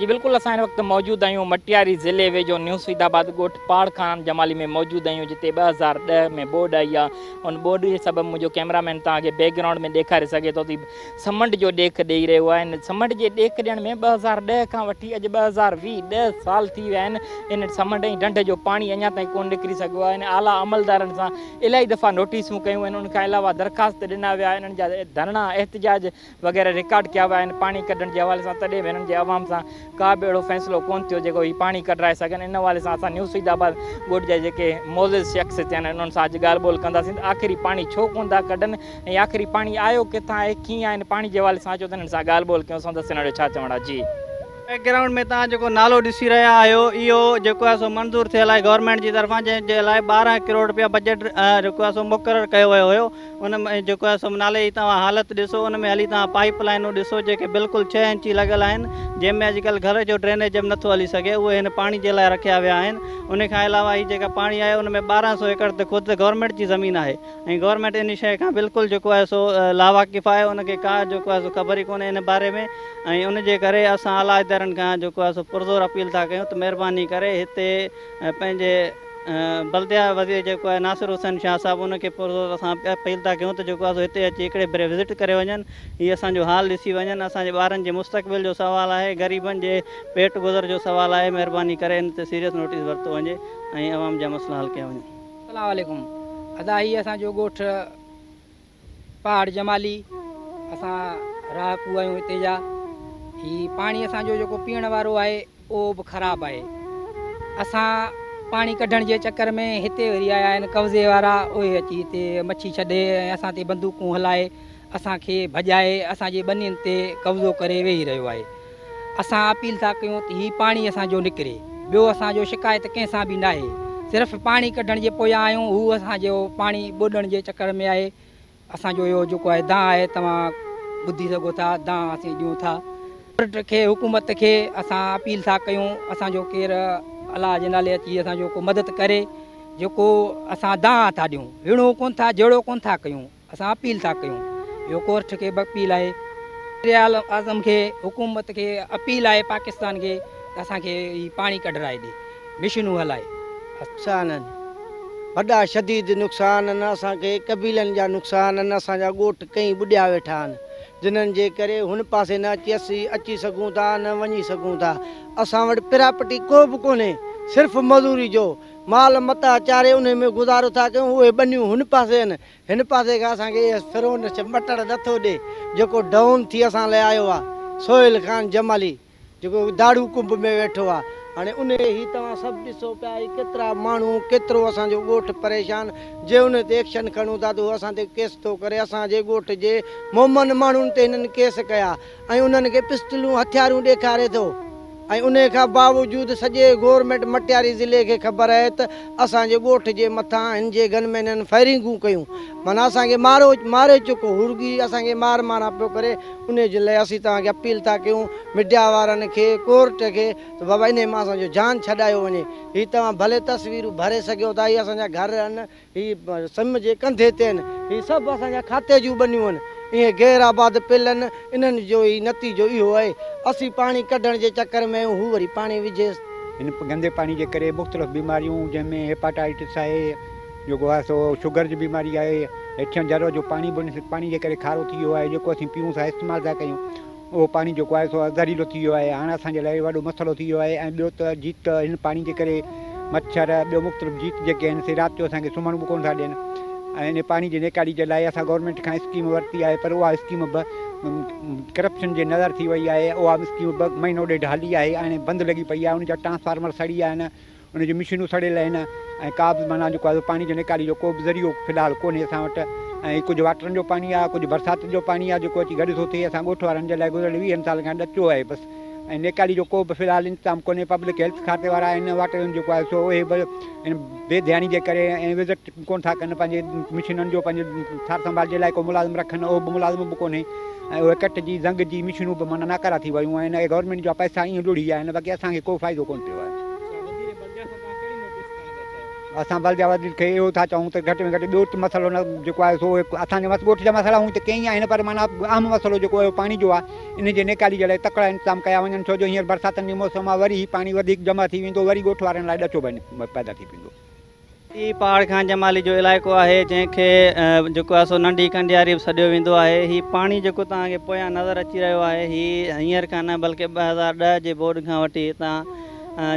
جي بلڪل اسان هن وقت موجود آهيون مٽياري ضلعي ويجهو نيو سعيد آباد ڳوٺ پاڙ خان جمالي ۾ موجود آهيون جتي 2010 ۾ ٻوڏ آئي آهي ان ٻوڏ جي سبب منهنجو ڪيمرا مين توهان کي بيڪ گرائونڊ ۾ ڏيکاري سگهي ٿو ته سمنڊ جو ڏيک ڏئي رهيو آهي ان سمنڊ جي ڏيک ڏيڻ ۾ 2010 کان وٺي اڄ 2020 ڏهه سال ٿي ويا آهن ان سمنڊ ۽ ڍنڍ جو پاڻي اڃا تائين ڪونه نڪري سگهيو آهي ان اعليٰ عملدارن سان الاهي دفعا نوٽيسون ڪيون آهن ان کان علاوه درخواست ڏنا ويا انهن جا ڌرڻا احتجاج وغيره رڪارڊ ڪيا ويا آهن پاڻي ڪڍڻ جي حوالي سان تڏهن به هنن جي عوام سان ڪا به اهڙو فيصلو ڪونه ٿيو جيڪو هي پاڻي ڪڍرائي سگهن ان حوالي سان اسان نيو سعيد آباد ڳوٺ جا جيڪي معزز شخص هتي آهن انهن سان اڄ ڳالهه ٻولهه ڪنداسين ته آخر هي پاڻي ڇو ڪونه ٿا ڪڍن ۽ آخر هي پاڻي آيو ڪٿان آهي ڪيئن آهي ان پاڻي جي حوالي سان اچو ته انهن سان ڳالهه ٻولهه ڪيون سندس انهن جو ڇا چوڻ آهي جي. بيڪ گرائونڊ ۾ توهان جيڪو نالو ڏسي رهيا آهيو اهو جيڪو آهي سو منظور ٿيل آهي گورنمينٽ جي طرفان جنهن جي لاء 12 ڪروڙ رپيا بجيٽ جيڪو آهي سو مقرر ڪيو ويو هيو ان ۾ جيڪو آهي سو نالي جي توهان حالت ڏسو ان ۾ هلي توهان پائيپ لائينون ڏسو جيڪي بلڪل ڇهه انچي لڳل آهن جنهن ۾ اڄڪلهه گهر جو ڊرينيج به نٿو هلي سگهي اهي هن پاڻي جي لاء رکيا ويا آهن ان کان علاوه هي جيڪا پاڻي آهي ان ۾ 12 سو ايڪڙ ته خود گورنمينٽ جي زمين آهي ۽ گورنمينٽ ان شيء کان بلڪل جيڪو آهي سو لاواقف آهي ان کي ڪا جيڪو آهي سو خبر ئي ڪونهي ان باري ۾ ۽ ان جي ڪري اسان اعليٰ ادارن کان جيڪو آهي سو پرزور اپيل ٿا ڪيون ته مهرباني ڪري هتي پنهنجي بلديه وزير جيڪو آهي ناصر حسين شاهه صاحب ان کي پرزور اسان اپيل ٿا ڪيون ته جيڪو آهي سو هتي اچي هڪڙي ڀيري وزٽ ڪري وڃن هي اسان جو حال ڏسي وڃن اسان جي ٻارن جي مستقبل جو سوال آهي غريبن جي پيٽ گذر جو سوال آهي مهرباني ڪري ان تي سيريس نوٽيس ورتو وڃي ۽ عوام جا مسئلا حل ڪيا وڃن. السلام عليڪم ادا هي اسان جو ڳوٺ پهاڙ جمالي اسان رهاڪو آهيون هتي جا هي پاڻي اسان جو جيڪو پيئڻ وارو آهي اهو به خراب آهي اسان پاڻي ڪڍڻ جي چڪر ۾ هتي وري آيا آهن قبضي وارا اهي اچي هتي مڇي ڇڏي ۽ اسان تي بندوقون هلائي اسان کي ڀڄائي اسان جي ٻنين تي قبضو ڪري ويهي رهيو آهي اسان اپيل ٿا ڪيون ته هي پاڻي اسان جو نڪري ٻيو اسان جو شڪايت ڪنهن سان به ناهي صرف پاڻي ڪڍڻ جي پويان آهيون هو اسان جو پاڻي ٻوڏڻ جي چڪر ۾ آهي اسان جو اهو جيڪو آهي دانهن آهي توهان ٻڌي سگهو ٿا دانهن اسين ڏيون ٿا. ڪورٽ کي حڪومت کي اسان اپيل ٿا ڪيون اسان جو ڪير الله جي نالي اچي اسان جو ڪو مدد ڪري جيڪو اسان دانهن ٿا ڏيون وڙهون ڪون ٿا جهيڙو ڪون ٿا ڪيون اسان اپيل ٿا ڪيون اهو ڪورٽ کي به اپيل آهي. وزيراعظم کي حڪومت کي اپيل آهي پاڪستان کي ته اسان کي هي پاڻي ڪڍرائي ڏي مشنون هلائي. نقصان آهن وڏا شديد نقصان آهن اسان کي قبيلن جا نقصان آهن اسان جا ڳوٺ ڪئين ٻڏيا ويٺا آهن جنھن جي ڪري هن پاسي نه اچي اسين اچي سگهون ٿا نه وڃي سگهون ٿا اسان وٽ پراپرٽي ڪو به ڪونهي صرف مزوري جو مال متاع چاري انهي ۾ گذارو ٿا ڪيون اهي ٻنيون هن پاسي آهن هن پاسي کان اسان کي اهي فرون مٽڻ نٿو ڏي جيڪو ڊائون ٿي اسان لاء آيو آهي سهيل خان جمالي جيڪو داڙو ڪنب ۾ ويٺو آهي هاڻي انهي هي توهان سڀ ڏسو پيا هي ڪيترا ماڻهو ڪيترو اسان جو ڳوٺ پريشان جي انهي تي ايڪشن کڻون ٿا ته هو اسان تي ڪيس ٿو ڪري اسان جي ڳوٺ جي مومن ماڻهن تي هنن ڪيس ڪيا ۽ انهن کي پسٽلون هٿيارون ڏيکاري ٿو ۽ انهي کان باوجود سڄي گورنمينٽ مٽياري ضلعي کي خبر آهي ته اسان جي ڳوٺ جي مٿان هن جي گن مينن فائرنگون ڪيون معنيٰ اسان کي مارو ماري چڪو هو رڳي اسان کي مار ماران پيو ڪري انهي جي لئه اسين توهان کي اپيل ٿا ڪيون ميڊيا وارن کي ڪورٽ کي ته بابا انهي مان اسان جو جان ڇڏايو وڃي هي توهان ڀلي تصويرون ڀري سگهيو ٿا هي اسان جا گهر آهن هي سم جي ڪنڌي تي آهن. هي سڀ اسان جا کاتي جون ٻنيون آهن. اهي غير آباد پيل آهن. انهن جو ئي نتيجو اهو آهي. اسين پاڻي ڪڍڻ جي چڪر ۾ آهيون، هو وري پاڻي وجهيس. هن گندي پاڻي جي ڪري مختلف بيماريون جنهن ۾ هيپاٽائٽس آهي جيڪو آهي سو شگر جي بيماري آهي هيٺيان جر جو پاڻي به ان پاڻي جي ڪري کارو ٿي ويو آهي جيڪو اسين پيئون ٿا استعمال ٿا ڪيون اهو پاڻي جيڪو آهي سو زهريلو ٿي ويو آهي هاڻ اسان جي لاء وڏو مسئلو ٿي ويو آهي ۽ ٻيو ته جيت هن پاڻي جي ڪري مڇر ٻيو مختلف جيت جيڪي آهن سي رات جو اسان کي سمهڻ به ڪونه ٿا ڏين ۽ ان پاڻي جي نيڪالي جي لاء اسان گورنمينٽ کان اسڪيم ورتي آهي پر اها اسڪيم به ڪرپشن جي نظر ٿي وئي آهي اها اسڪيم به مهينو ڏيڍ هلي آهي هاڻي بند لڳي پئي آهي ان جا ٽرانسفارمر سڙي ويا آهن ان جون مشينون سڙيل آهن ۽ ڪا به معنيٰ جيڪو آهي پاڻي جو نيڪالي جو ڪو به ذريعو في الحال ڪونهي اسان وٽ ۽ ڪجهه واٽرن جو پاڻي آهي ڪجهه برساتن جو پاڻي آهي جيڪو اچي گڏ ٿو ٿئي اسان ڳوٺ وارن جي لاء گذريل ويهن سالن کان ڏچو آهي بس ۽ نيڪالي جو ڪو به في الحال انتظام ڪونهي پبلڪ هيلٿ کاتي وارا آهن واٽرن جيڪو آهي سو اهي به ان بي ڌياني جي ڪري ۽ وزٽ ڪونه ٿا ڪن پنهنجي مشينن جو پنهنجي سار سنڀال جي لاء ڪو ملازم رکن اهو به ملازم به ڪونهي ۽ اهي ڪٽ جي زنگ جي مشينون به معنيٰ ناڪارا ٿي ويون آهن ۽ گورنمينٽ جا پئسا ائين لڙهي ويا آهن باقي اسان کي ڪو فائدو ڪونه پيو آهي. असां बल्दिया वज़ीर खे इहो था चऊं त घटि में घटि ॿियो त मसइलो न जेको आहे सो असांजे ॻोठ जा मसइला हूअं त केई आहिनि, पर माना अहम मसइलो जेको आहे पाणी जो आहे, इन जे निकाली जे लाइ तकड़ा इंतज़ाम कया वञनि, छो जो हींअर बरसातनि जी मौसम आहे, वरी पाणी वधीक जमा थी वेंदो, वरी ॻोठ वारनि लाइ ॾचो पैदा थी वेंदो। ही पहाड़ खान जमाली जो इलाइक़ो आहे जंहिंखे जेको आहे सो नंढी कंडियारी बि सॾियो वेंदो आहे। ही पाणी जेको तव्हांखे पोयां नज़र अची रहियो आहे, ही हींअर खां न बल्कि 2010 जे बोर्ड खां वठी हितां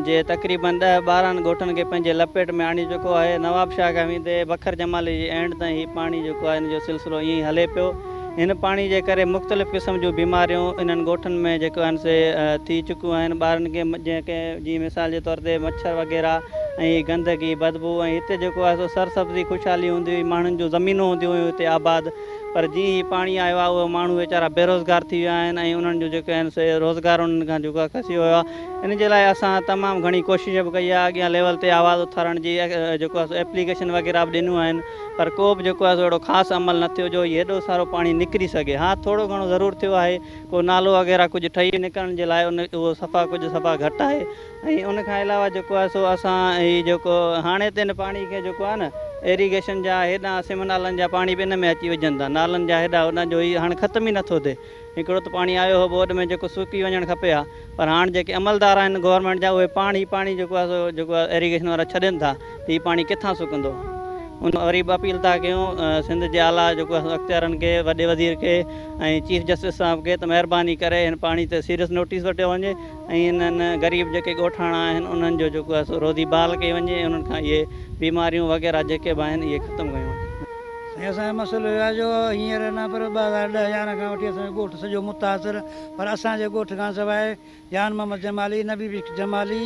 जे तक़रीबन 10-12 ॻोठनि खे पंहिंजे लपेट में आणी चुको आहे। नवाबशाह खां वेंदे बखर जमाली जे एंड ताईं ही पाणी जेको आहे इन जो सिलसिलो ईअं ई हले पियो। हिन पाणी जे करे मुख़्तलिफ़ क़िस्म जूं बीमारियूं इन्हनि ॻोठनि में जेको आहिनि से थी चुकियूं आहिनि। ॿारनि खे जंहिंखे जीअं मिसाल जे तौर ते मच्छर वग़ैरह ऐं गंदगी बदबू, ऐं हिते जेको आहे सो सरसब्ज़ी ख़ुशहाली हूंदी हुई, माण्हुनि जूं ज़मीनूं हूंदियूं हुयूं हिते आबाद, पर जीअं ई पाणी आयो आहे उहे माण्हू वीचारा बेरोज़गार थी विया आहिनि ऐं उन्हनि जो जेके आहिनि से रोज़गार उन्हनि खां जेको आहे खसी वियो आहे। इन जे लाइ असां तमामु घणी कोशिश बि कई आहे, अॻियां लेवल ते आवाज़ उथारण जी जेको आहे सो एप्लीकेशन वग़ैरह बि ॾिनियूं आहिनि, पर को बि जेको आहे सो अहिड़ो ख़ासि अमल न थियो जो हेॾो सारो पाणी निकिरी सघे। हा, थोरो घणो ज़रूरु थियो आहे, को नालो वग़ैरह कुझु ठही निकिरण जे लाइ उन उहो सफ़ा कुझु सफ़ा घटि आहे। ऐं उन खां अलावा जेको आहे सो असां ही जेको हाणे त हिन पाणी खे जेको आहे न इरीगेशन जा हेॾां सिम नालनि जा पाणी बि इन में अची वञनि था, नालनि जा हेॾा हुन जो ई हाणे ख़तमु ई नथो थिए। हिकिड़ो त पाणी आयो हो बोर्ड में जेको सुकी वञणु खपे हा, पर हाणे जेके अमलदार आहिनि गवर्नमेंट जा उहे पाण ई पाणी जेको आहे सो जेको आहे इरीगेशन वारा छॾनि था त हीउ पाणी किथां सुकंदो। उन वरी बि अपील था कयूं सिंध जे आला जेको आहे अख़्तियारनि खे, वॾे वज़ीर खे ऐं चीफ जस्टिस साहब खे त महिरबानी करे हिन पाणी ते सीरियस नोटिस वठियो वञे ऐं हिननि ग़रीब जेके ॻोठाणा आहिनि उन्हनि जो जेको आहे सो रोज़ी बहाल कई वञे, उन्हनि खां इहे बीमारियूं वग़ैरह जेके बि आहिनि इहे ख़तमु कयूं वञनि। साईं असांजो मसइलो इहो आहे जो हींअर न पर 2010-11 खां वठी असांजो ॻोठु सॼो मुतासिर, पर असांजे ॻोठ खां सवाइ जान मोहम्मद जमाली, नबी बख़्श जमाली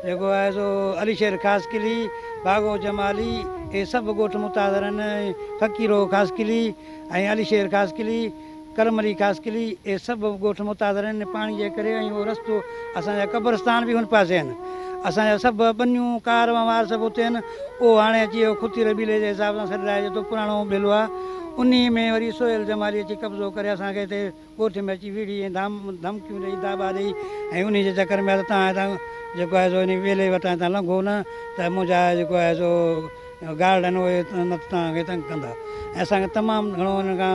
जेको आहे सो अली शेर ख़ासकिली, बागो जमाली, इहे सभु ॻोठ मुतासिर आहिनि। फ़क़ीरो ख़ासकिली ऐं अली शेर ख़ासकिली, करम अली ख़ासकिली, इहे सभु ॻोठ मुतासिर आहिनि पाणी जे करे। ऐं उहो रस्तो असांजा क़ब्रस्तान बि हुन पासे आहिनि, असांजा सभु ॿनियूं कार वहिंवार सभु उते आहिनि। उहो हाणे अची वियो खुती रबीले जे हिसाब सां सॾाइजे थो, पुराणो ॿेलो आहे, उन में वरी सोहेल जमाली अची कब्ज़ो करे असांखे हिते ॻोठ में अची वीढ़ी ऐं धमकियूं ॾेई, दाॿा ॾेई ऐं उन जे चक्कर में तव्हां हितां जेको आहे सो इन वेले वटां हितां लंघो न त मुंहिंजा जेको आहे सो गार्ड आहिनि उहे न तव्हांखे तंग कंदा। ऐं असांखे तमामु घणो हुन खां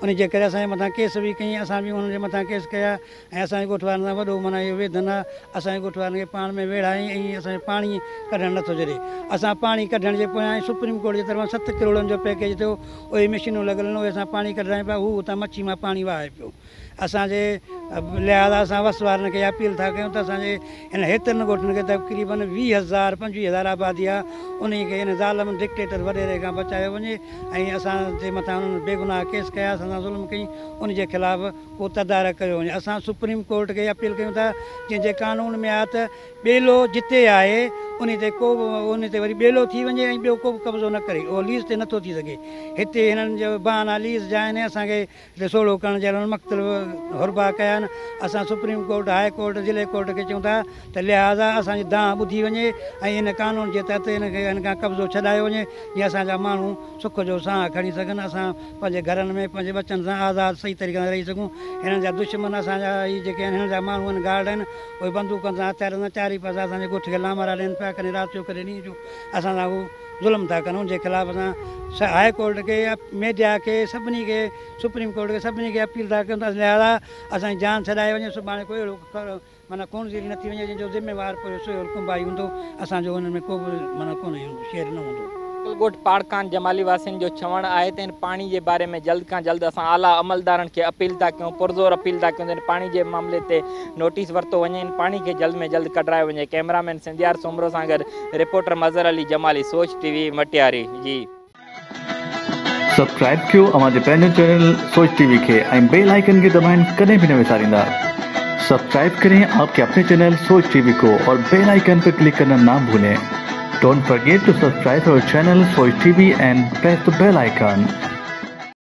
उन जे करे असांजे मथां केस बि कई, असां बि हुनजे मथां केस कया ऐं असांजे ॻोठ वारनि सां वॾो माना इहो वेदन आहे। असांजे ॻोठ वारनि खे पाण में वेड़ाई ऐं असांजो पाणी कढणु नथो छॾे। असां पाणी कढण जे पोयां सुप्रीम कोर्ट जे तरफ़ां 7 करोड़नि जो पैकेज थियो, उहे मशीनूं लॻल आहिनि, उहे असां पाणी कढायूं पिया, हू हुतां मच्छी मां पाणी वहाए पियो। असांजे लिहाज़ा असां वस वारनि खे अपील था कयूं त असांजे हिन हेतिरनि ॻोठनि खे तक़रीबन 20,000 25,000 आबादी आहे, उन खे हिन ज़ालिम डिक्टेटर वॾेरे खां बचायो वञे ऐं असांजे मथां हुननि बेगुनाह केस कया, असां सां ज़ुल्म कई, उन जे ख़िलाफ़ को तदारक कयो वञे। असां सुप्रीम कोर्ट खे अपील कयूं था जंहिंजे कानून में आहे त ॿेलो जिते आहे उन ते को उन ते वरी ॿेलो थी वञे ऐं ॿियो को बि कब्ज़ो न करे, उहो लीज़ ते नथो थी सघे। हिते हिननि जो बहाना लीज़ जा आहिनि, असांखे हिते सोड़ो करण जे लाइ मुख़्तलिफ़ हुरबा कया आहिनि। असां सुप्रीम कोर्ट, हाई कोर्ट, ज़िले कोर्ट खे चऊं था त लिहाज़ा असांजी दांह ॿुधी वञे ऐं इन कानून जे तहत हिनखे हिन खां कब्ज़ो छॾायो वञे, जीअं असांजा माण्हू सुख जो साह खणी सघनि, असां पंहिंजे घरनि में पंहिंजे ॿचनि सां आज़ाद सही तरीक़े सां रही सघूं। हिननि जा दुश्मन असांजा ई जेके आहिनि, हिननि जा माण्हू आहिनि, गार्ड आहिनि, उहे बंदूकनि सां हथियारनि सां चारी पासा असांजे ॻोठ खे लामारा ॾियनि पिया, कॾहिं राति जो कॾहिं ॾींहुं जो असां सां हू ज़ुल्म था कनि। उनजे ख़िलाफ़ असां हाई कोर्ट खे, मीडिया खे, सभिनी खे, सुप्रीम कोर्ट खे, सभिनी खे अपील था कयूं त लिहाज़ा असांजी जान छॾाए वञे, सुभाणे कोई अहिड़ो माना खूनज़ीरी न थी वञे जंहिंजो ज़िम्मेवार कोई सोहेल कुंभाई हूंदो, असांजो हुन में को बि माना कोन शेर न हूंदो। ॻोठ पाड़कान जमाली वासियुनि जो चवणु आहे त हिन पाणी जे बारे में जल्द खां जल्द असां आला अमलदारनि खे अपील था कयूं, पुरज़ोर अपील था कयूं त हिन पाणी जे मामले ते नोटिस वरितो वञे, हिन पाणी खे जल्द में जल्द कढायो वञे। कैमरामैन सिंधियार सोमरो सां गॾु रिपोर्टर मज़र अली जमाली, सोच टीवी मटियारी। जी सब्सक्राइब कयो अव्हांजे पंहिंजो चैनल सोच टीवी खे ऐं बेल आइकन खे दबाइण कॾहिं बि न विसारींदा। सब्सक्राइब करें आपके अपने चैनल सोच टीवी को और बेल आइकन पर क्लिक करना ना भूलें। Don't forget to subscribe our channel Soch TV and press the bell icon.